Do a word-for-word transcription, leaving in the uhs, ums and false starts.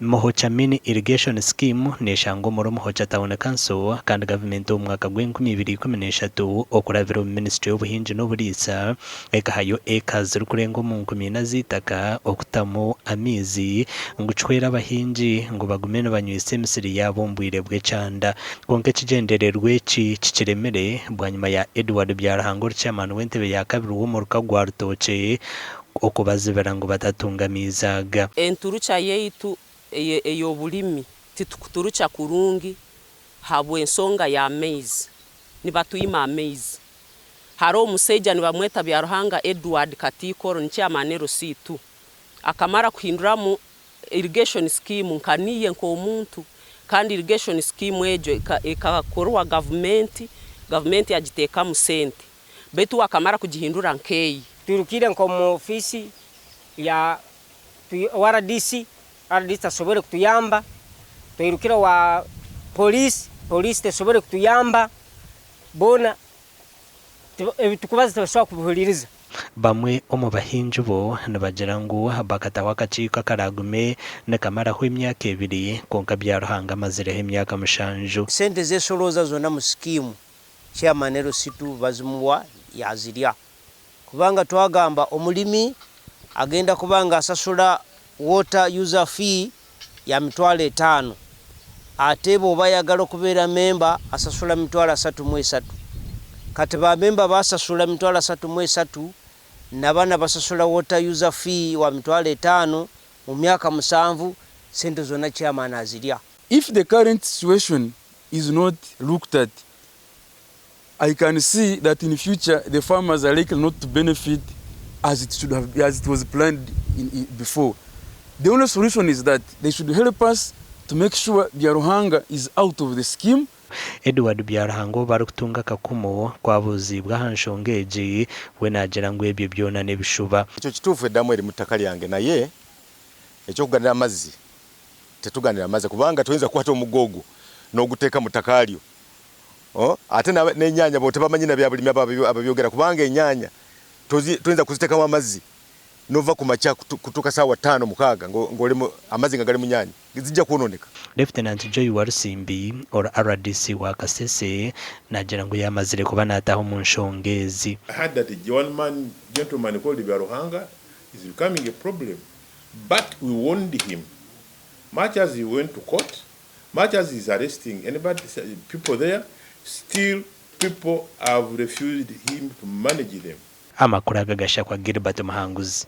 Muhocha Mini Irrigation Scheme neshangwa omuri Muhocha Town Council, kandi gavumenti omu mwaka gw'enkumi ibiri ikumi n'eshatu okurabira omu minisitule y'obuhingi n'obuliisa ekahayo eka zirukurenga omu nkumi ina z'itaka okutamu amaizi ngu kihwere abahingi ngu bagume nibanywisa emisiri yabo omu bwire bw'ekyanda. Kwonka ekigendererwa eki kikiremire bwanyima ya Edward Byaruhanga ori chairman w'entebe ya kabiri w'omuruka gwa Rutookye okubazibira ngu batatunga maizi aga. Enturukya yaitu eye-, ey'obulimi titukuturukya kurungi habw'ensonga y'amaizi. Nibatwima amaizi. Haroho omusaija nibamweta Byaruhanga Edward Katiikoro, ni chairman L C two. Akamara kuhinduramu irrigation scheme nka niye nk'omuntu, kandi irrigation scheme egyo eka-, ekakorwa gavumenti, gavumenti yagiteekamu sente. Baitu we akamara kugihindura nk'eye. Twirukire nk'omu ofiisi ya twi-, O R D C, O R D C tasobole kutuyamba. Twairukira owa poliisi, poliisi tesobole kutuyamba. Boona tiba-, ebi tukubaza tibasobora kubihuliriza. Bamwe omu bahingi bo nibagira ngu bakataho akakiiko akaragume nikamaraho emyaka ebiri, kwonka Byaruhanga amazireho emyaka mushanju. Sente z'esolooza zoona mu sikiimu, chairman L C two bazimuwa, yazirya. Kubanga twagamba omulimi agenda kuba nga asasula water user fee ya mitwaro etaano. Ate bw'oba ayagala okubeera memba, asasula mitwaro asatu mu esatu. Kati ba memba basasula mitwaro asatu mu esatu, na banu basasula water user fee wa mitwaro etaano, mu myaka musanvu, sente zonna chairman azirya. If the current situation is not looked at, I can see that in future the farmers are likely not to benefit as it should have, as it was planned in, in, before. The only solution is that they should help us to make sure Byaruhanga is out of the scheme. Edward Byaruhanga, ou barikutunga akakumu, kwabuuziibwa aha nshonga egi, we naagira ngu ebyo byona n'ebishuba. Ekyo kituufu, eddamu eri mu ttaka lyange, naye eky'okuganira amazzi, tetuganira amazzi, kubanga toyinza kukwata omugo ogwo n'oguteeka mu ttaka lyo. Oh, ate na, n'enyaanya bo tebamanyi na bya bulimi abo ababi-, ababyogera, kubanga enyaanya tozi-, toyinza kuziteekamu amazzi, nova ku makya kutu-, kutuuka saawa ttaano, mukaaga, ngo-, ng'oli mu, amazzi nga gali mu nyaanya, zijja kwonooneka. Lieutenant Joy Walusimbi, ora R D C wa Kasese, naagira ngu yamazire kuba naataho omu nshonga ezi. I heard that a one man gentleman called Byaruhanga is becoming a problem, but we warned him. Much as he went to court, much as he's arresting anybody, people there, still people have refused him to manage them. Amakuru aga gashakwa Gilbert Muhanguzi.